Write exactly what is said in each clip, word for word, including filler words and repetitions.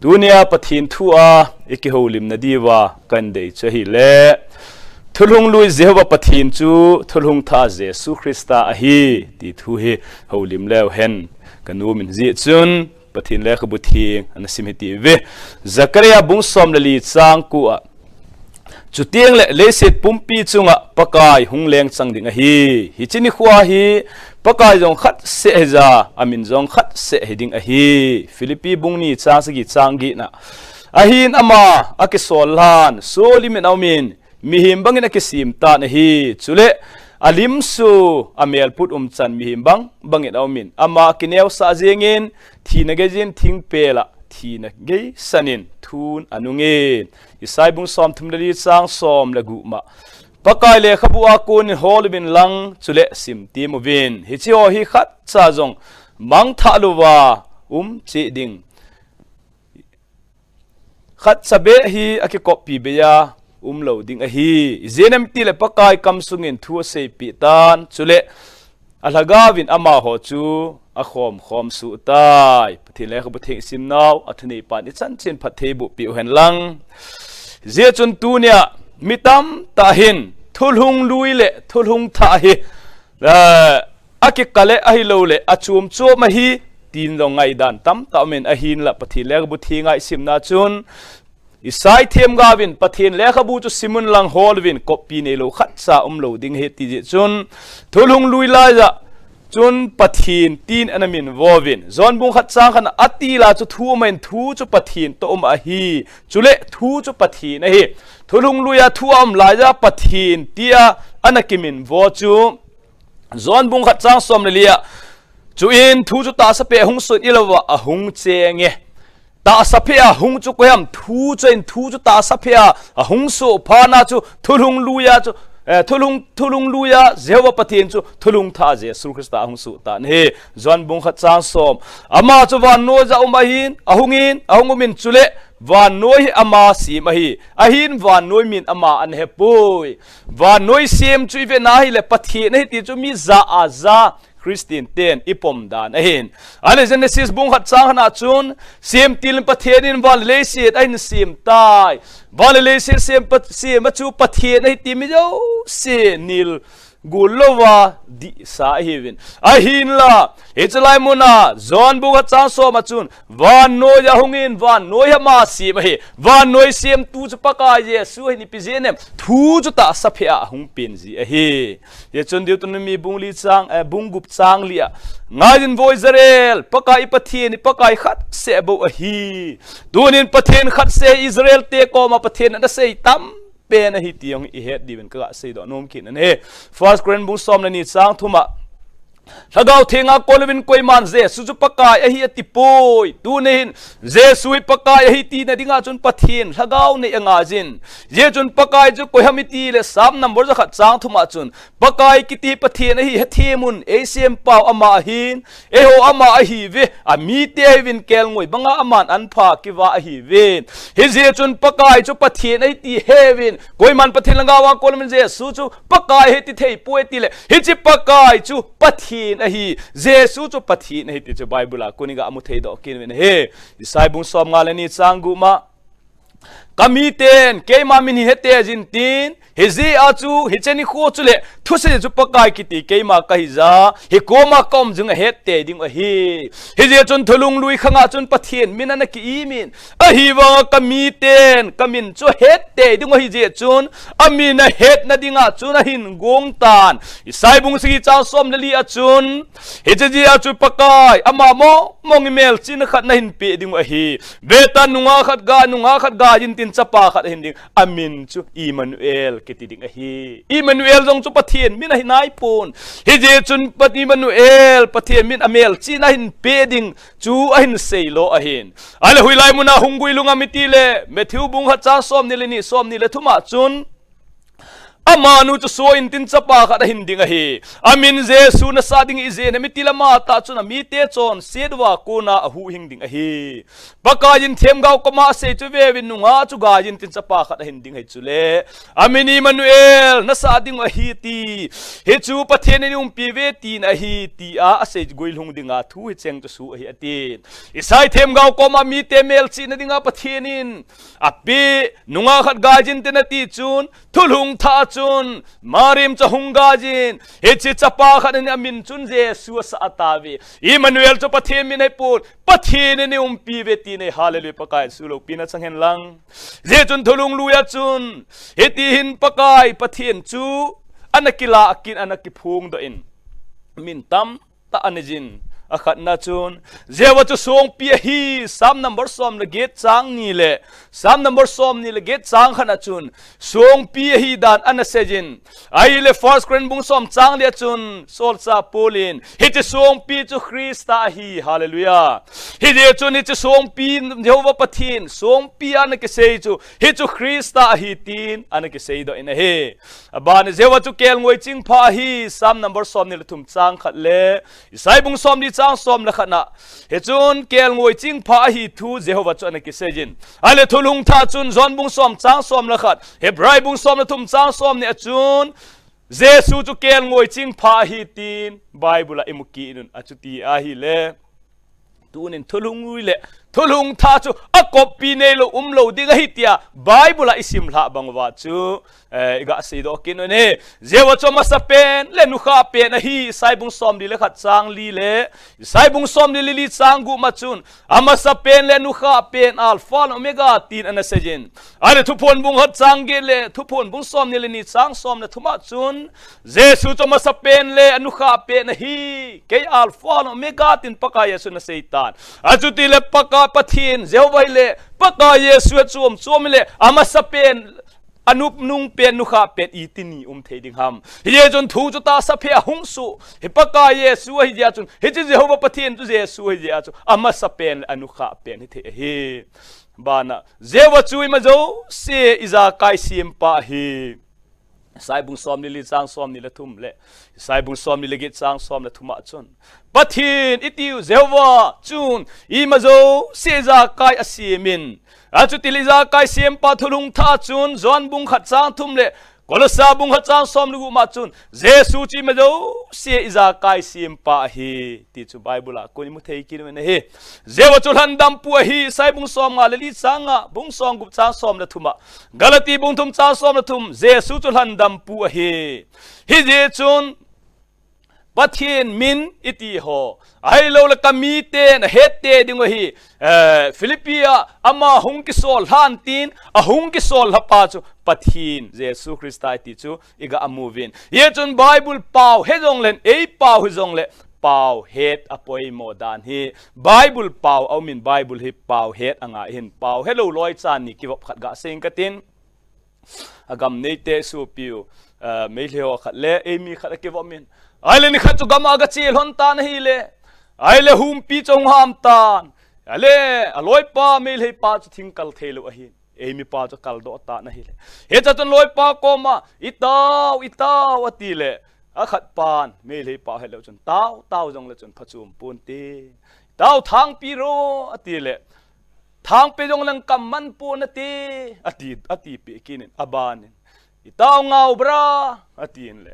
Tunia Pathen thu a i kihoulimna diuva kan dei chu ahile, thulhung lui Jehovah Pathen chu thulhung thah Jesu Christa ahi, ti thu hi houlim leu hen ka nom in, hijeh chun Pathen lekhabu theng ana sim hiti uve. Zechariah bung som le li chang ko a, chuteng le leiset pumpi chunga Pakai hung lengchang ding ahi. Hiche nikho hi Pakai jong khat seh hija, amin jong khat seh hiding ahi. Philippi bung ni chang sagi chang getna. Ahin ama akisol lhan, solim in aumin, mihem bangin akisem tan ahi. Chule alim su, amelput umchan mihem bang bangin aumin, ama akineosah jengin, thina geijin thingpel a thina geisan in thun anungin. Isai bung som thum le li chang som le gup ma. Pakai lekhabu a konin hol uvin lang, chule sim tem uvin. Hiche ho hi khatcha jong mangthah louva um cheh ding. Khatcha beh hi akikoppi beiya um lou ding ahi. Ijeh inem itile Pakai kam sungin thu aseipeh tan, chule alhagao vin amaho chu akhom khom suh tai. Pathen lekhabu theng isim nau a thanei pan ichan chen phatthei boh peh uhen lang. Hijeh chun tunia mi tamtah hin thulhung lui le thulhung thah hi, eh, akikah le ahilou le achom chom ahi, tin jong ngaidan tamtah umin, ahinla Pathen lekhabu theng a isimna chun, Isai themgao vin Pathen lekhabu chu sim un lang hol uvin, koppi neilou khatcha um lou ding ahi ti jeh chun, thulhung lui laiya chun Pathen tin ana minvo uvin. John bung khat chang khat na, atil a chu thu aum in, thu chu Pathen toh um ahi. Chule thu chu Pathen ahi. Thulhung lui a thu aum laiya Pathen tia ana kiminvo chu John bung khat chang som le li a, chuin thu chu tahsa peh a hung soh in, ilouva ahung cheng e. Tahsa peh a hung chu koiham? Thu chu in, thu chu tahsa peh a ahung soh phat na chu thulhung lui a chu, eh, thulhung, thulhung lui a Jehovah Pathen chu thulhung thah Jesu Christa ahung soh tan ahi. John bung khat chang som. Ama chu vannoi a um ahin, ahungin, ahung umin, chule vannoi hi ama sem ahi. Ahin vannoi min ama ana hepoi. Vannoi sem chu ivet na hile Pathen ahi ti chu mi ja a ja Christian ten ipom dan ahin. Ahile Genesis bung khat chang khat na chun, semtil in Pathen in van le leiset ahin sem tai. Van le leiset sem, pa, sem a chu Pathen ahi ti mi jouse nil gul louva dihsa ahiuvin. Ahinla, hiche lai muna John bung khat chang som a chun, vannoi a hungin, vannoi hi ama sem ahi. Vannoi semtu chu Pakai Jesu ahi, ipi jeh inem? Thu chu tahsa peh a ahung pen jeh ahi. Hijeh chun Deuteronomy bung li chang, eh, bung gup chang li a, ngaijin vo Israel, Pakai i Pathen hi Pakai khat seh bou ahi. Tunin Pathen khat seh Israel te koma Pathen ana sei tam pen ahi ti jong ihet diuvin kaga seidoh nom kit in ahi. First Corinth bung som le ni chang thum a, Lhagao Theng a kon uvin koiman Jesu chu Pakai ahi ati poi. Tunin Jesu hi Pakai ahi tina dinga chun Pathen Lhagao nei angaijin. Hijeh chun Pakai chu koiham itile Psalm number ja khat chang thum a chun, Pakai kiti Pathen ahi hethem un, eisempau ama ahin, eiho ama ahiuve, amite ahiuvin kelngoi banga aman anpha kivah ahiuve. Hijeh chun Pakai chu Pathen ahi ti heuvin, koiman Pathen Lhagao a kon uvin Jesu chu Pakai ahi ti thei poi tile, hiche Pakai chu Pathen ahi, Jesu chu Pathen ahi ti chu Bible a kon iga mu theidoh kit uvin ahi. Isai bung som nga le ni chang gup ma, Ka miten keima min hi hetei jin tin, hijeh a chu, hiche nikho chule, thusei chu Pakai kiti keima kahi jeh a, hikoma ka um jing a hetei ding ahi. Hijeh chun thulhung lui khang a chun Pathen min ana ki-im in, ahivang a ka miten, ka min chu hetei ding ahi jeh chun, amin ahetna ding a chun ahin gong tan. Isai bung sagi chang som le li a chun, hiche jeh a chu Pakai, ama mong mong in melchihna khat nahin pe ding ahi. Vetan nungah khat gai, nungah khat gai jin tin chapa khat ahin ding. Amin chu Emmanuel kiti ding ahi. Emmanuel jong chu Pathen min ahi naipon. Hijeh chun Pat Emmanuel, Pathen min a melchihna ahin pe ding chu ahin seilo ahin. Ahile hoilai mun a hung gui lungam iti le, Matthew bung khat chang som ni le ni, som ni le thum a chun, Amanu chu soh intin chapa khat ahin ding ahi. Amin Jesu nasah ding ijeh inem itile ama tah chun amite chonset uva kona ahuhhing ding ahi. Pakai in themgao koma asei chu veuvin, nungah chu gai intin chapa khat ahin ding ahi chule, amin Immanuel nasah ding ahi ti, hichu Pathen in eiumpi uve tina ahi tia asei guilhung dinga thu hicheng chu soh ahi atin. Isai themgao koma mite melchihna dinga Pathen in apeh nungah khat gai intin ati chun, thulhung thah chun Mariam chu ahung gai in, hiche chapa khat in amin chun Jesu asah tauve. Immanuel chu Pathen min ahipon, Pathen in eiumpi uve tina ahi. Hallelujah, Pakai in suhloupina chang hen lang. Hijeh chun thulhung lui a chun hiti hin Pakai Pathen chu ana kilah kit, ana kiphongdoh in, min tam tah anei jin. Akhatna chun, Jehovah chu songpi ahi, Psalm number som le get chang ni le, Psalm number som ni le get chang khatna chun, songpi ahi dan ana sei jin. Ahile First Corinth bung som chang li a chun, solchah Paul in, hiche songpi chu Christa ahi, hallelujah. Hijeh chun hiche songpi Jehovah Pathen, songpi ana kisei chu, hichu Christa ahi tin ana kiseidoh in ahi. Aban in Jehovah chu kelngoi chingpha ahi, Psalm number som ni le thum chang khat le, Isai bung som ni chang som le khatna. Hichun kelngoi chingpha ahi thu Jehovah chu ana kisei jin. Ahile thulhung thah chun John bung som chang som le khat, Hebrai bung som le thum chang som ni a chun, Jesu chu kelngoi chingpha ahi tin Bible a imu kit un, achuti ahile. Tunin thulhung lui le thulhung thah chu akoppi neilou umlou ding ahi tia Bible a isim lhah bang uva chu, eh, iga seidoh kit un ahi. Jehovah chu amasapen le anukhahpen ahi, Isai bung som li le khat chang li le, Isai bung som li le li chang gup ma chun, amasapen le anukhahpen, Alpha le Omega tin ana sei jin. Ahile Thuphon bung khat chang get le Thuphon bung som ni le ni chang som le thum a chun, Jesu chu amasapen le anukhahpen ahi, kei Alpha le Omega tin Pakai Jesu in asei tan. Achuti le Pakai Pathen, Jehovah hile, Pakai Jesu a chom chom hile, amasapen, anunungpen, nukhahpen iti ni um thei ding ham. Hijeh chun thu chu tahsa phe a hung soh, hi Pakai Jesu ahi jeh a chun, hiche Jehovah Pathen chu Jesu ahi jeh a chun, amasapen le anukhahpen hithei ahi. Aban a, Jehovah chu ima jouse ijakai sempa ahi. Isai bung som ni li chang som ni le thum le, Isai bung som ni le get chang som le thum a chun, Pathen itiu Jehovah chun ima jouse ijakai asemin. Achuti le ijakai sempa thulhung thah chun, John bung khat chang thum le, Kolosa bung khat chang som le gup ma chun, Jesu chu ima jouse ijakai sempa ahi. Ti chu Bible a kon imu thei kit u ahi. Jehovah chu lhandampu ahi, Isai bung som nga le li chang nga, bung som gup chang som le thum a. Galati bung thum chang som le thum, Jesu chu lhandampu ahi. Hijeh chun, Pathen min iti ho, ahilou le kamiten ahet tei ding u ahi, eh, Philippi a ama hung kisol lhan tin, ahung kisol lhapa chu Pathen, Jesu Christa iti chu, iga mu uvin. Hijeh chun Bible pao he jongle, ei pao he jongle, pao het apoimo dan hi. Bible pao a um in Bible hi pao het anga hin pao helou loi chan ni kivop khat ga sei inge katin. Agam neite sopiu, eh, Meitei ho khat le, eimi khat akivop in. Ahile nikhat chu gam a aga che lhon tan ahile. Ahile humpi chu ahung ham tan. Ahile, aloipa Meitei pa chu thing kal thei lou ahin. Eimi pa chu kaldoh tan ahile. Hiche chun loipa koma, "Itao, itao," ati le. Akhat pan, Meitei pa helou chun, "Tao, tao," jongle chun phachom ponte. "Tao thangpi ro," ati le. "Thangpi jongle kam man pon nate," ati, ati peh kit in, aban in. "Itao ngao bra," atin le.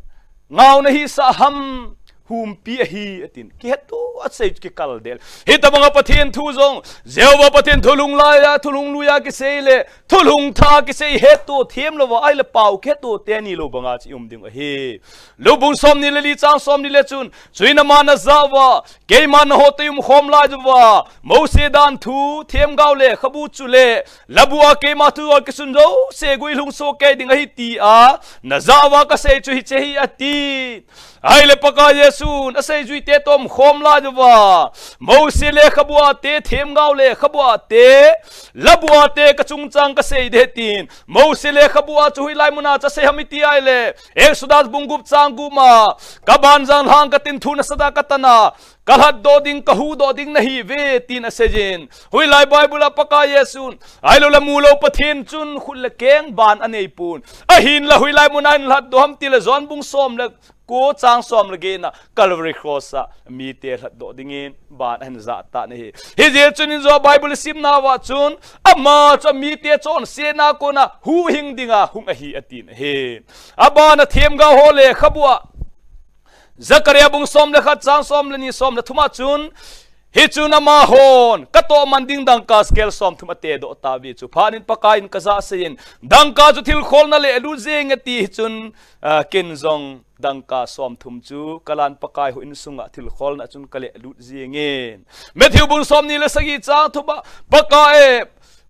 "Ngao nahi sah ham, humpi ahi," atin. Kihetto a sei chu kikal del. Hitabang a Pathen thu jong, Jehovah Pathen thulhung lai a, thulhung lui a kisei le, thulhung thah a kisei hetto them lou va, ahile pao kihetto teni lou banga chu i um ding u ahi. Luk bung som ni le li chang som ni le chun, chuin aman ajah uva, "Keiman naho tah a um khom lai uva, Mose dan thu, themgao lekhabu chule, labu a keima thu a kisun jouse guilhung soh kei ding ahi tia, najah uva kasei chu hiche ahi," ati. Ahile Pakai Jesun aseijuite toh khom lai uva, Mosi lekhabua te, themgao lekhabua te, labua te kachungchang kasei ding tin, Mosi lekhabua chu hoilai muna chu asei ham iti ahile, Exodus bung gup chang gup ma, kabanjang lhang katin thu nasatah a katan a, kalhatdoh ding, kahuhdoh ding nahiuve, tin aseijin. Hoilai Bible a Pakai Jesun, ahilouleh mulou Pathen chun khut le keng ban aneipon. Ahinla hoilai muna ahin lhatdoh ham tile John bung som le ko chang som le get na Calvary Cross a mite lhatdoh dingin ban ahin jah tan ahi. Hijeh chun injo Bible simna uva chun, ama chu mite chonsetna kona huhhing dinga hung ahi atin ahi. Abana themgao ho lekhabua, Zechariah bung som le khat chang som le ni, som le thum a chun, hichun amahon katoh man ding dangka skel somthum atedoh tauve chu, phat in Pakai in kajah aseiyin, dangka chu thilkholna le alut jenge ati, hichun, ah, ken jong dangka somthum chu kalan Pakai houin sunga thilkholna chun kale alut jenge. Matthew bung somni le sagi chang thum a, Pakai, eh,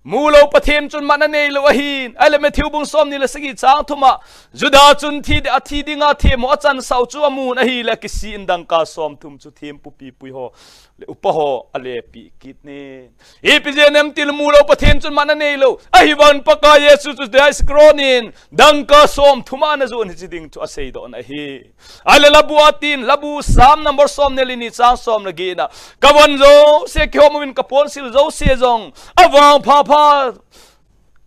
mulou Pathen chun man aneilou ahin. Ahile Matthew bung somni le sagi chang thum a, Juda chun thi, athi dinga themmo achansah u chu amun ahile akisih in dangka somthum chu thempu pipui ho le upa ho alepeh kit in. Ipi jeh inem itile mulou Pathen chun man aneilou. Ahivangin Pakai Jesu chu Juda Iskariot in dangka somthum a anajon hiche ding chu aseidoh na ahi. Ahile labu atin, labu Psalm number somni le ni chang som le get na, kavon jouse kihom uvin kaponsil jouse jong avangpha pha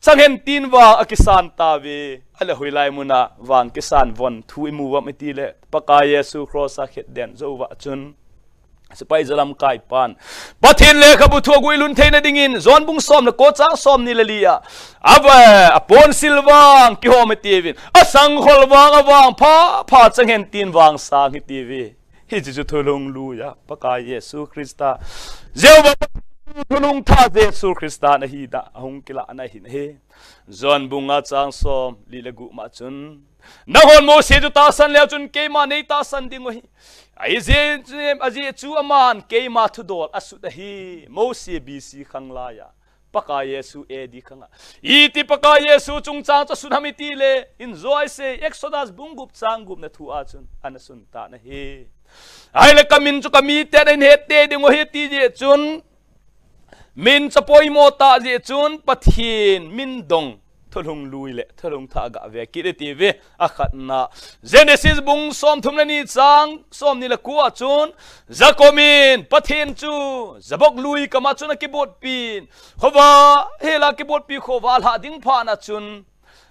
chang hen tin vang akisan tauve. Ahile hoilai muna vang kisan von thu imu uvam itile Pakai Jesu cross a khetden jou uva chun, sepai jalamkai pan, Pathen lekhabu thu aguilhun theina dingin John bung som le ko chang somni le li a, ava, aponsil vang kihom atiuvin, asangkhol vang avangpha pha chang hen tin vang sang hitiuve. Hiche chu thulhung lui a Pakai Jesu Christa, Jehovah thulhung thah Jesu Christa nahi dan ahung kilah na ahin ahi. John bung nga chang somli le gup ma chun, nanghon Mosi chu tahsan leu chun keima neitahsan diu ahi. Ajeh chu, ajeh chu aman keima thudol asut ahi. Mosi B C khang lai a, Pakai Jesu A D khang a. Iti Pakai Jesu chungchang chu asut ham itile, injo isei, Exodus bung gup chang gup na thu a chun ana sun tan ahi. Ahile kamin chu kamiten ahin het tei diu ahi ati jeh chun, min chu apoimo tah jeh chun Pathen min dong thulhung lui le thulhung thah gave kit atiuve. Akhatna, Genesis bung somthum le ni chang somni le ko a chun, Jacob in Pathen chu jabok lui kama chun akibotpin, khovah hela kibotpi khovah alhah ding phat na chun,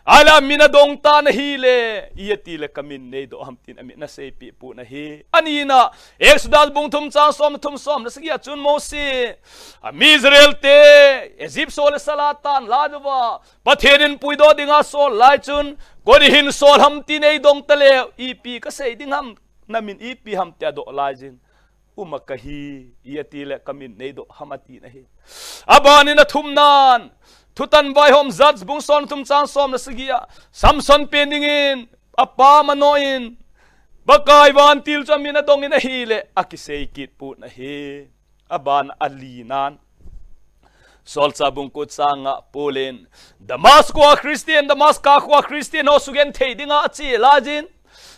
ahile amin adong tan ahile, iti le kamin neidoh ham tin amin aseipeh pon ahi. Anina, Exodus bung thum chang som le thum, som le sagi a chun Mosi, ami Israel te Egypt sol le sal a tan lai uva, Pathen in puidoh dinga asol lai chun, koi in hin sol ham tin eidong taleu, ipi kasei ding ham, namin ipi ham ti adoh laijin, uma kahi, iti le kamin neidoh ham atin ahi. Abanin athumnan, Thutan Vaihom Judges bung som thum chang som le sagi a, Samson pen dingin apa Manoah in Pakai vantil chu amin adongin ahile akisei kit pon ahi. Aban alinan, Solchah bung ko chang nga Paul in, Damascus a Christian, Damascus khoa Christian ho sugenthei dinga ache laijin,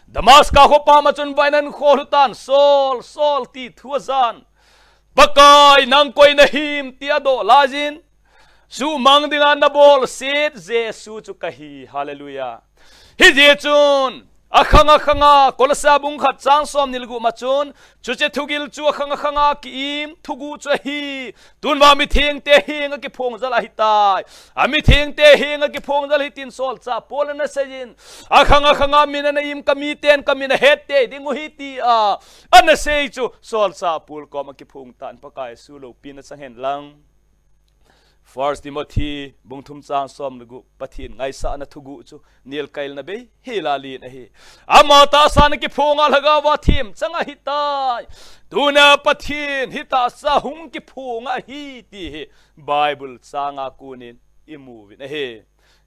Damascus kho pam a chun vainan kho lhutan, Saul, Saul ti thu ajan. Pakai, nang koi nahim ti adoh laijin, sumang dinga nabolset Jesu chu kahi. Hallelujah. Hijeh chun, akhang akhang a, Kolosa bung khat chang somni le gup ma chun, chuche thugil chu akhang akhang a ki-im thuguh chu ahi. Tun vang mithengte henga kiphong jal ahitai. Amithengte henga kiphong jal ahi tin Solchah Paul in ana seijin. Akhang akhang a min ana im, kamiten kamin ahet tei diu ahi tia ana sei chu Solchah Paul koma kiphong tan, Pakai Jesu loupina chang hen lang. First Timothy bung thum chang som le gup, Pathen ngaisahna thuguh chu nelkailna bei hela len ahi. Ama tahsan a kiphong a lhagao a themchang ahitai. Tuna Pathen hi tahsa hung kiphong ahi ti hi Bible chang a konin imu uvin ahi.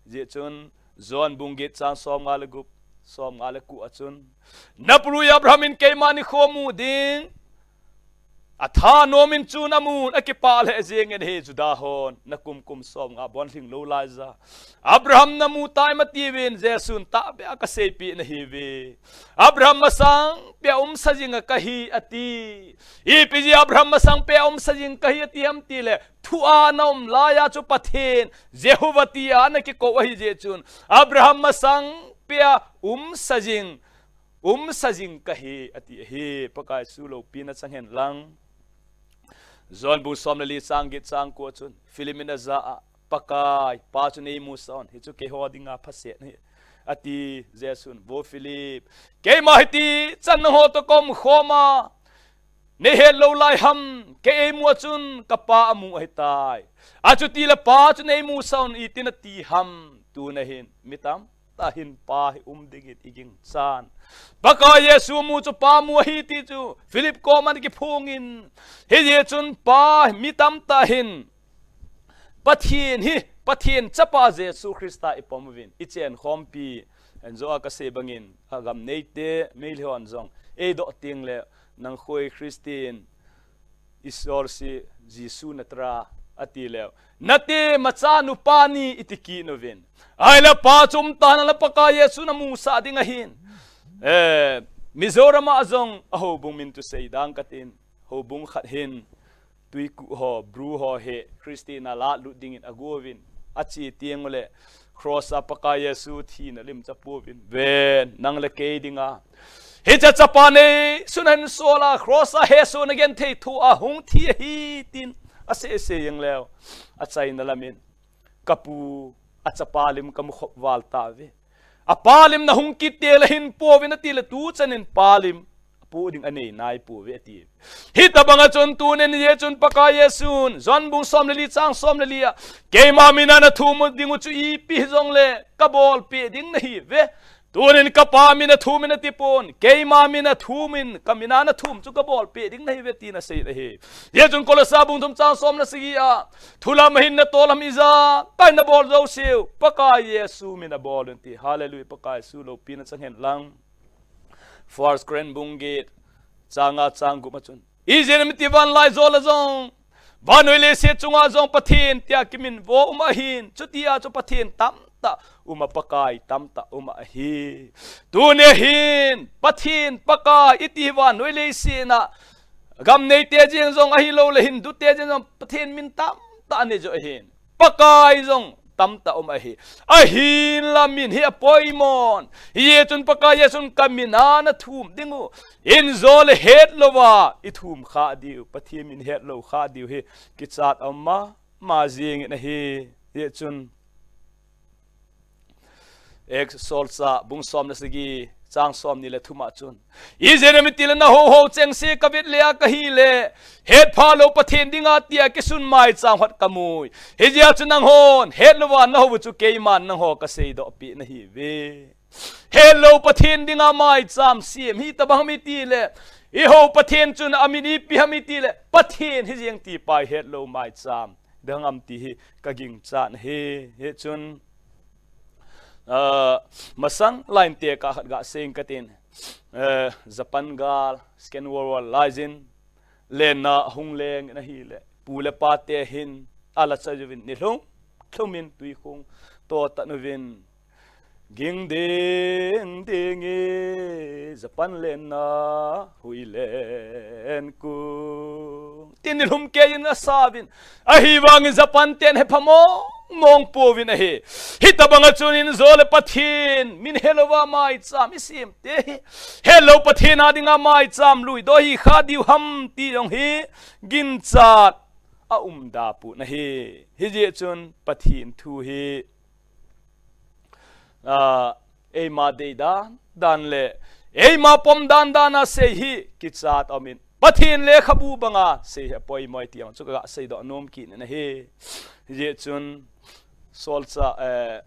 Hijeh chun John bung get chang som nga le gup, som nga le ko a chun, napu Abraham in keima nikho mu ding Athanom in chun amun, akipah lheh jengin ahi. Juda hon, nakum kum som nga bon lhing lou laija Abraham namu tai em atiuvin, Jesun tahbeh a kaseipeh nahiuve. Abraham masang peh a umsa jing kahi ati. Ipi jeh a Abraham masang peh a umsa jing kahi ati ham itile, thua naum laiya chu Pathen, Jehovah tia nakikou ahi jeh chun, Abraham masang peh a umsa jing, umsa jing kahi ati ahi. Pakai Jesu loupina chang hen lang. John bung som le li chang get chang ko chun, Philip in ajah a, Pakai, Pa chu neimusah un, hichu keiho dinga phaset ahi, ati. Jesun, Vo Philip, keima hitichan nangho toh kaum khom a, neihet lou lai ham? Kei eimu a chun ka Pa amu ahitai. Achutile Pa chu neimusah un, itin ati ham? Tuna hin mi tamtah hin Pa hi um dingin iging chan. Pakai Jesu mu chu Pa mu ahi ti chu Philip koma kiphongin. Hijeh chun Pa, mi tamtah hin Pathen hi, Pathen Chapa Jesu Christa ipom uvin, ichen khompi, enjo a kasei bangin, agam neite, Meitei hon jong, eidoh tengle, nang khoi Christian, Isor si, Jesu natra, ati leu, nate macha nupa ni iti kit uvin. Ahile Pa chu umtan ala Pakai Jesu namusah ding ahin. Eh, Mizoram a jong, a houbung min tu sei dang katin, houbung khat hin, Tuiku ho, Bru ho hi Christian a latlut dingin agouvin, ache tengule, cross a Pakai Jesu thina lim chapouvin, ven, nang le kei dinga hiche chapa neisun ahin sol a, cross a hesoh na genthei thoh a hung thi ahi, tin asei sei jeng leu, achaina lamin, Ka pu, achapa lim kamu khop val tauve. Apa lim nahung kit teng le hin pouvin atile, tuchan in pa lim apoh ding anei naipouve ati. Hitobang a chun tunin hichun Pakai Jesun, John bung som le li chang som le li a, keima mina nathum ding u chu ipi hijongle kabolpeh ding nahiuve. Tunin ka Pa mina thum in atipon, keima mina thum in, ka mina nathum chu kabolpeh ding nahiuve tin asei ahi. Hichun Kolosa bung thum chang som le sagi a, thulam ahin natol ham ijat a nabol jouseu, Pakai Jesu mina bol un ati. Hallelujah, Pakai Jesu loupina chang hen lang. First Corinth bung get, chang nga chang gup a chun, ijeh inem itile vanlaijol a jong, vannoi leiset chunga jong Pathen tia kiminvo um ahin, chutia chu Pathen tamtah um a, Pakai tamtah um ahi. Tuni hin, Pathen, Pakai iti vannoi leiset a, gam neite jeng jong ahilou le Hindu te jeng jong Pathen min tamtah anei jo ahin. Pakai jong tamtah um ahi. Ahinla min hi apoimon. Hichun Pakai Jesun ka mina nathum ding u, injo le hetlouva ithum kha diu, Pathen min hetlou kha diu hi kichat a um mama jing in ahi. Hichun Acts solchah bung som le sagi chang somni le thum a chun, ijeh inem itile nangho ho chengse kavet le a kahile, hetpha lou Pathen dinga tia kisun maicham khat kamui. Hijeh a chu nanghon hetlouva nahou u chu keiman nangho kaseidoh peh nahiuve. Hetlou Pathen dinga maicham sem hitobang ham itile, ihou Pathen chun amin ipi ham itile, Pathen hijeng ti pa hetlou maicham dang ham ti hi kaginchat ahi. Hichun, ah, masang line te kah khat gasei inge katin, eh, Japan gal, Second World War laijin, lenna ahung leng in ahile, pu le pa te hin ala chai uvin nilhum lhum in tuikhung toh tan uvin, ging ding ding e, Japan lenna hui len kung, tin nilhum kei in asauvin, ahivangin Japan ten hepha mong mong pouvin ahi. Hitobang a chun injo le Pathen min helouva maicham isem te hi, hetlou Pathen a dinga maicham lui doh hi kha diu ham ti jong hi ginchat a um da pon ahi. Hijeh chun Pathen thu hi, ah, eima dei dan dan le eima pom dan dan a sei hi kichat a um in, Pathen lekhabu banga sei hi apoimo e ti jong chu kaga seidoh nom kit in ahi. Hijeh chun solchah, eh,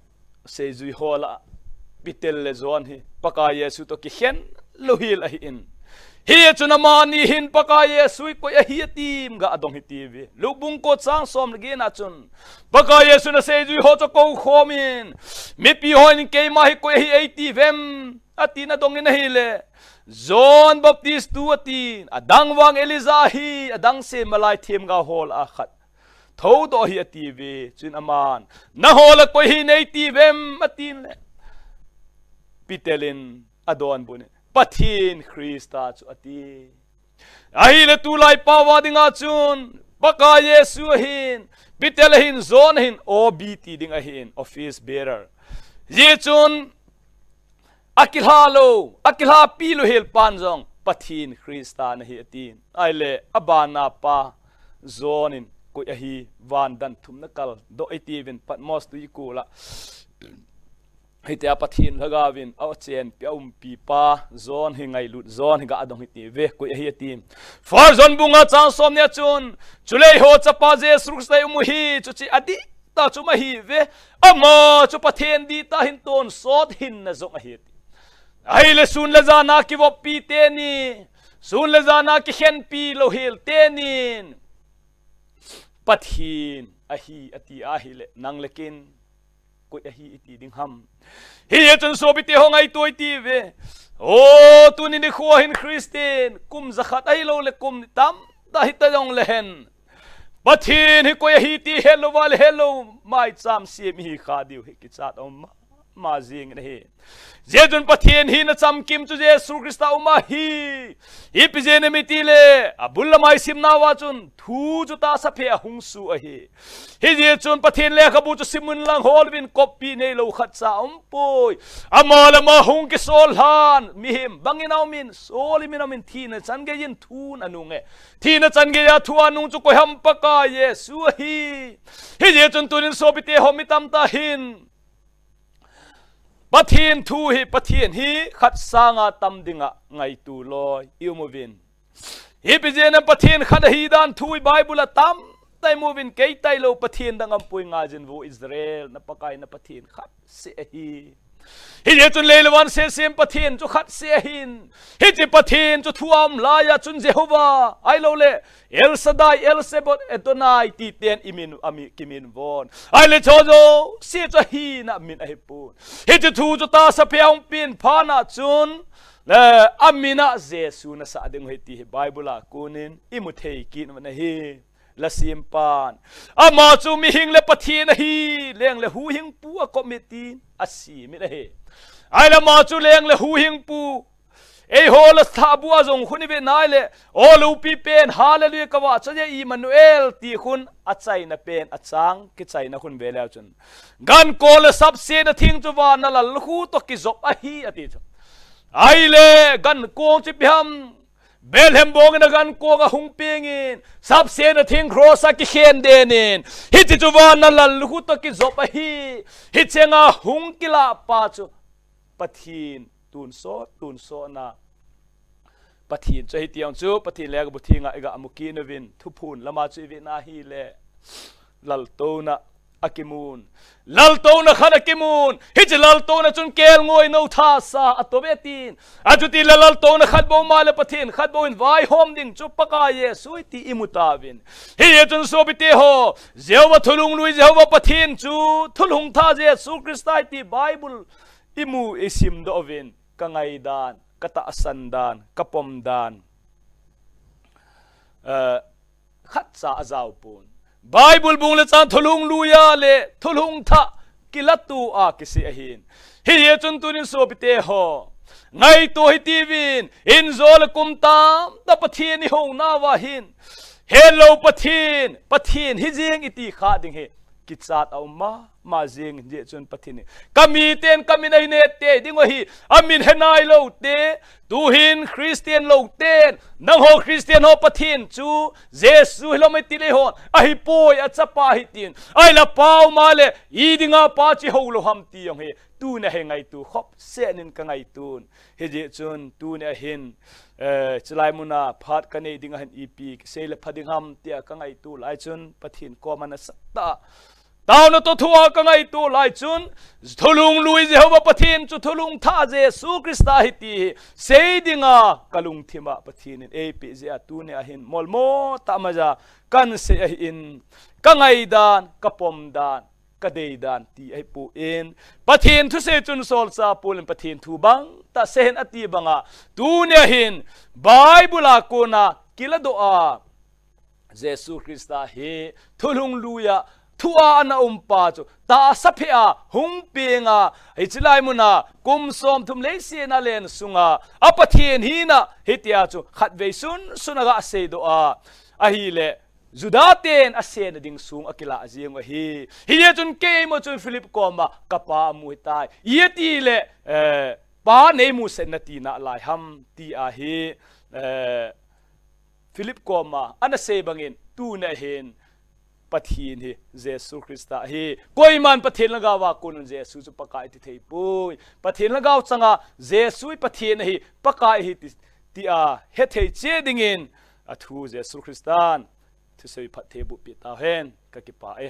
seijui ho lah a Peter le John hi Pakai Jesu toh kikhen louhel ahin. Hichun amani hin Pakai Jesu hi koi ahi atim ga adong hitiuve. Luke bung ko chang som le get na chun, Pakai Jesun aseijui ho chu akou khom in, mipi hon keima hi koi ahi eitiuvem, atin adong in ahile, John Baptist tu atin, adang vang Elijah ahi, adang se malai themgao ho lah a khat thoudoh ahi atiuve. Chun aman, nangho lah koi ahi neitiuvem atin le, Peter in adonbut in, Pathen Christa chu ati. Ahile tulai pao a dinga chun, Pakai Jesu ahin, Peter ahin, John ahin, O B ti ding ahin, office bearer. Hijeh chun, akilha lou, akilhapi lou hel pan jong, Pathen Christa nahi atin. Ahile, abana pa, John in, koi ahi, van dan thumna kaldoh itiuvin, Patmos tui kol a. Hitia Pathen lhagaovin achenpi a umpi pa, John hi ngailut, John hi ga dong hitiuve, koi ahi ati. First John bung nga chang som ni a chun, chule eiho chapa Jesu Christa i um u hi, chuche adihtah chu um ahiuve, ama chu Pathen dihtah hin tonsot hinna jong ahi ati. Ahile sun le jan a kivoppi teni, sun le jan a kikhenpi lou hel tenin, Pathen ahi ati ahile, nang le ken, koi ahi iti ding ham. Hijeh chun sopite ho ngaito itiuve. O, tuni nikho hin Christian, kum jakhat ahilou le kum tamtah hita jongle hen, Pathen hi koi ahi ti helou vale helou, maicham sem ihi kha diu hi kichat aum mama jingin ahi. Hijeh chun Pathen hina chamkim chu Jesu Christa um ahi. Ipi jeh inem itile, abul lam a isim nauva chun, thu chu tahsa phe a hung soh ahi. Hijeh chun Pathen lekhabu chu simun lang hol uvin copy neilou khatcha aumpoi. Ama le ama hung kisol lhan, mihem bangin aumin, solim in aumin, thina chan geiyin thun anunge. Thina chan geiya thu anung chu koi ham, Pakai Jesu ahi. Hijeh chun tunin sopite ho mi tamtah hin, Pathen thu hi, Pathen hi khat sanga tam dinga ngaito loi i um uvin. Ipi jeh inem Pathen khat ahi dan thu hi Bible a tamtah i mu uvin, kei tailou Pathen dang aumpoi, ngaijin vo Israel, na Pakai na Pathen khat seh ahi. Hijeh chun lei le van sem sem Pathen chu khat seh ahin. Hiche Pathen chu thu a um laiya chun Jehovah, ahilou le El Shaddai, El Sebot, Adonai ti ten i min, a mi, kiminvon. Ahile chuche jouse chu ahina min ahipon. Hiche thu chu tahsa phe a hung pen phat a chun, le, amin a Jesu nasah ding ahi ti hi Bible a konin i mu thei kit uvin ahi. La simpan. Ama chu mihing le Pathen ahi, leng le huhhingpu a kop e tin a simin ahi. Ahile ama chu leng le huhhingpu, eiho la thahbou a jong khun i ve nai le, o loupi pen, hallelujah, ka vahchoi e, Emmanuel, ti khun achaina pen, achang kichaina khun ve leu chun, gankou le sapsetna thing chu van a lallukhuh toh kijop ahi, ati chu. Ahile gankou chu ipi ham, Bethlehem bong in a gankou a hung pengin, sapsetna thing cross a kikhen den in, hiche chu van a lallukhuh toh kijop ahi. Hicheng a hung kilah pa chu Pathen tonsot, tonsotna Pathen chu ahi ti jong chu Pathen lekhabu theng a i ga mu kit uvin, Thuphon lam a chu i ve na hile, laltouna a kimun. Laltouna khat a kimun. Hiche laltouna chun kelngoi nou thasa a to ve tin. Achuti le laltouna khat bou ma le Pathen khat bou in vaihom ding chu Pakai Jesu ahi ti i mu tauvin. Hijeh chun sopite ho, Jehovah thulhunglui, Jehovah Pathen chu thulhung thah Jesu Christa ahi ti Bible i mu i simdoh uvin, ka ngaidan, ka tahsan dan, ka pom dan, eh, khatcha a jao pon. Bible bung le chang thulhunglui a le thulhung thah kilato a kisei ahin. Hijeh chun tunin sopite ho, ngaito hitiuvin, injo le kum tamtah Pathen i hou nauva hin, helou Pathen, Pathen hi jeng i ti kha ding hi kichat a um ma ma jing, hijeh chun Pathen in, ka miten ka min ahi nete ding u ahi, amin he nailou te, tuhin Christian lou ten, nangho Christian ho Pathen chu Jesu hilou mai ti le hon, ahipoi, a chapa ahi tin, ahile pa um a le, i dinga pa chu i hou lou ham ti jong hi, tuni a hi ngaito khop seh in ka ngaiton. Hijeh chun tuni a hin, eh, chulai mun a phat ka nei ding a hin ipi kisei le pha ding ham tia ka ngaito lai chun Pathen koma nasatah a taona toh thu a ka ngaito lai chun, thulhunglui Jehovah Pathen chu thulhung thah Jesu Christa ahi ti hi sei dinga ka lungthim a Pathen in eipeh jeh a tuni a hin molmo tah maija kan sei ahin, ka ngaidan, ka pom dan, kadei dan ti ahipon, Pathen thusei chun solchah Paul in Pathen thu bangtah seihen ati banga, tunia hin Bible a kona kiladoh a, Jesu Christa hi thulhung luiya thua ana umpa chu tahsa phea hung penga, hiche lai muna kum somthum leiset a len sunga a Pathen hina hitia chu khatvei sunsun aga seidoh a, ahile Juda ten asena ding song akilah jeng u ahi. Hijeh chun keima chun Philip koma kapa amu hitai, iti le, eh, Pa neimusah in nati nalai ham ti ahi, eh, Philip koma ana sei bangin tunia hin Pathen hi Jesu Christa ahi. Koiman Pathen lhagao a konin Jesu chu Pakai ati theipoi. Pathen lhagao changa Jesu hi Pathen ahi, Pakai ahi ti, tia hethei cheh dingin athu Jesu Christan thusei phatthei boh peh tauhen, kakipah e.